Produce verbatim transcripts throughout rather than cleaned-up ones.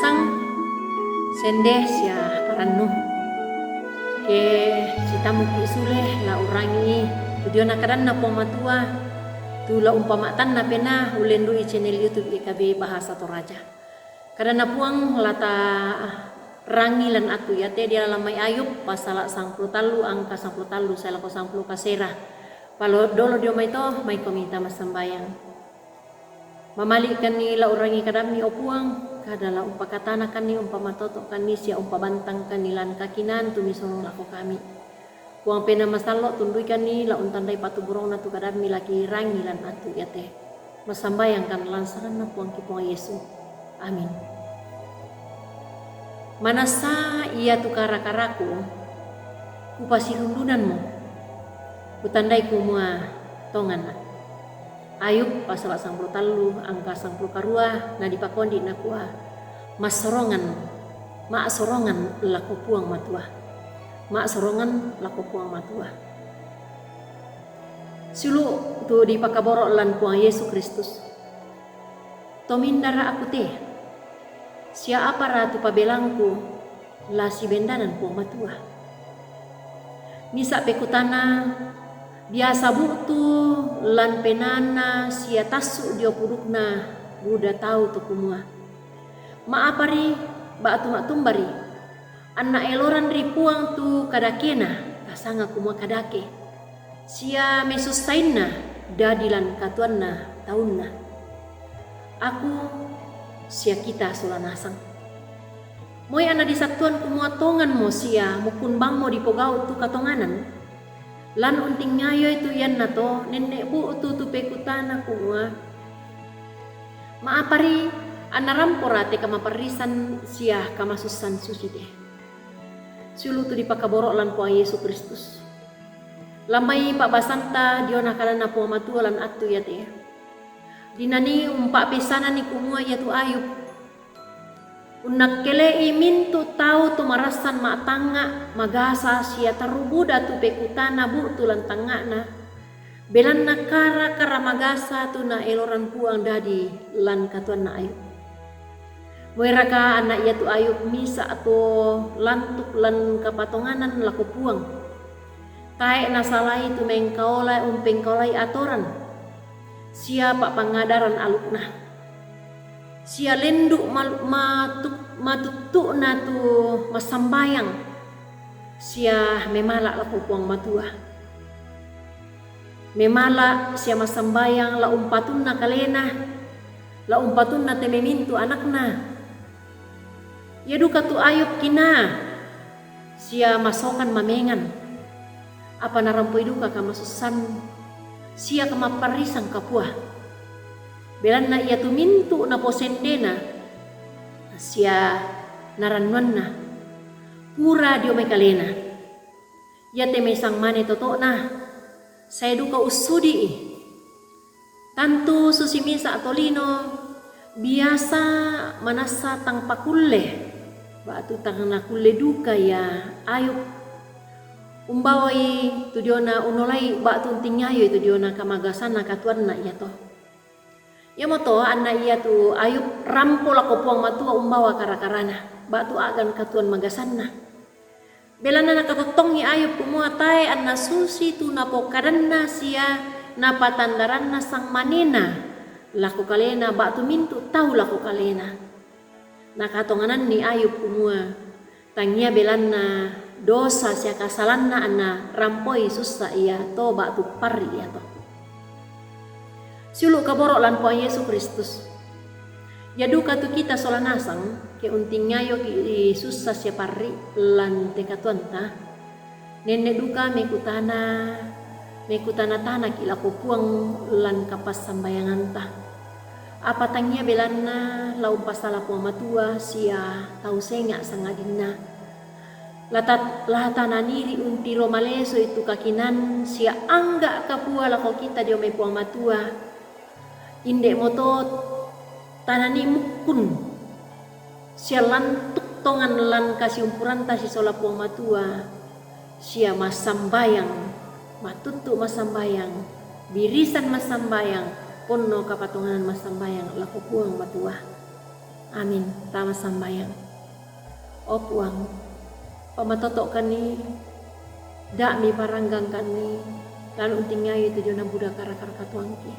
Sang sende sia parannu. Ke sitamuki sule la urangi tu diona kadanna Puang Matua, tu la umpamatanna pena ulendui channel YouTube I K B Bahasa Toraja. Kadanna Puang lata rangi lan attu iate diala mai Ayub pasala sangpulu tallu angka sangpulu tallu sae lako sangpulu kasera. Palo dolo dio mai to, mai komita massambayang. Mamali'kanni la urangi kadammi, o Puang, kada la umpakatanakanni, umpamatoto'kanni sia umpabantangkanni lan kakinaan tu misono lako kami. Puang pena masallo, tunduikanni la untandai patuburongna tu kadammi laki rangi lan attu iate. Massambayangkan lan sanganna Puangki Puang Yesu. Amin. Manassa ia tu kara-karaku, kupasirundunanmu, kutandai kumua tonganna. Ayub pasala sangpulu tallu angka sangpulu karua, na dipakondi nakua, massorongan, ma'sorongan lako Puang Matua. Ma'sorongan lako Puang Matua. Siulu tu dipakaboro' lan Puang Yesu Kristus. Tomindara aku te? Sia apara tu pabelangku la sibendanan Puang Matua? Misa' pekutana biasa bu'tu lan penaanna sia tassu' dio pudukna buda tau to kumua, ma'apari ba'tu ma'tumbari? Anna eloran ri Puang tu kadakena, tasanga kumua kadake, sia mesussainna dadi lan katuanna taunna. Aku sia kita sola nasang. Moi anna disattuan kumua tonganmo sia mukkun bangmo dipogau' tu katonganan, lan untingayoi tu iannato nenne' bu'tu tu pekutana kumua, ma'apari anna rampora te kamaparrisan sia kamasussan susi te? Siulu tu dipakaboro' lan Puang Yesu Kristus. Lan mai pa'basanta diona kadanna Puang Matua lan attu iate. Dinanii umpa'peissananni kumua iatu Ayub unnakkele'i mintu' tau to marassan ma'tangnga', magasa sia tarru buda tu pekutana bu'tu lan tangnga'na, belanna kara-kara magasa tu naeloran Puang dadi lan katuanna Ayub. Moiraka anna iatu Ayub misa' to lantuk lan kapatonganan lako Puang? Tae' nasalai tu mengkaola umpengkaolai atoran sia pa'pangadaran alukna, sia lendu' mal-, matu-, matuttu'na tu massambayang sia memala' lako Puang Matua. Memala' sia massambayang la umpatunna kalena, la umpatunna te memintu' anakna. Ia duka tu Ayub kinaa sia masokan mamengan, apa narampoi duka kamasussan sia kamapparrisan kapua. Belanna iatu mintu' naposendena sia narannuanna pura dio mai kalena. Iate mai sangmane toto'na, sae duka ussudi'i. Tantu susi misa' tolino, biasa manassa tang pakulle, ba'tu tang nakulle duka ia Ayub umbawai tu diona, unnolai ba'tu untingayoi tu diona kamagasanna katuanna iato. Iamoto anna iatu Ayub rampo lako Puang Matua umbawa kara-karana, ba'tu a'gan katuoan magasanna. Belanna nakatottongi Ayub kumua tae' anna susitu napokadanna sia napatandaranna sangmanena lako kalena ba'tu mintu' tau lako kalena. Nakatongananni Ayub kumua tangia belanna dosa sia kasalanna anna rampoi sussa iato ba'tu parri iato. Siulu' kaboro' lan Puang Yesu Kristus. Ia duka tu kita sola nasang, ke untingayoki sussa sia parri lan te katuoanta, nenne' duka mekutana, mekutana-tanaki lako Puang lan kapassambajanganta. Apa tangia belanna la umpasala Puang Matua sia tau senga' sangadinna. Lata-, latanani ri untiro malesoi tu kakinaan sia angga' kapua lako kita dio mai Puang Matua. Inde'moto tanani mukkun sia lantuk tongan lan kasiumpuranta sisola Puang Matua, sia massambayang, matuttu' massambayang, birisan massambayang, ponno kapatonganan massambayang lako Puang Matua. Amin. Tama sambayang. O Puang, pamatoto'kanni, da'mi paranggangkanni, lanu untingayu tu diona buda kara-kara katuangki.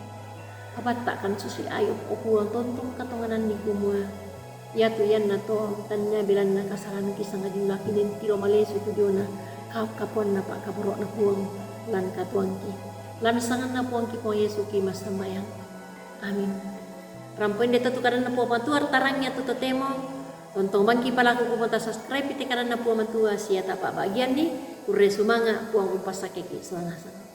Pabatta'kan susi ayu, o Puang, tontong katongananni kumua, iatu ianna to tannia belanna kasalanki sangadinna lakinen tiro malesu tu diona ka-, kapuanna pa'kaboro'na Puang lan katuangki. Lan sanganna Puangki Puang Yesu ki massambayang. Amin. Rampo inde to tu kadanna Puang Matua, tarangi atu totemo, tontong bangki palaku kumua tasubscribe te kadanna Puang Matua sia tapa'bagianni, kurre sumanga', Puang umpassakkeki sulang hasang.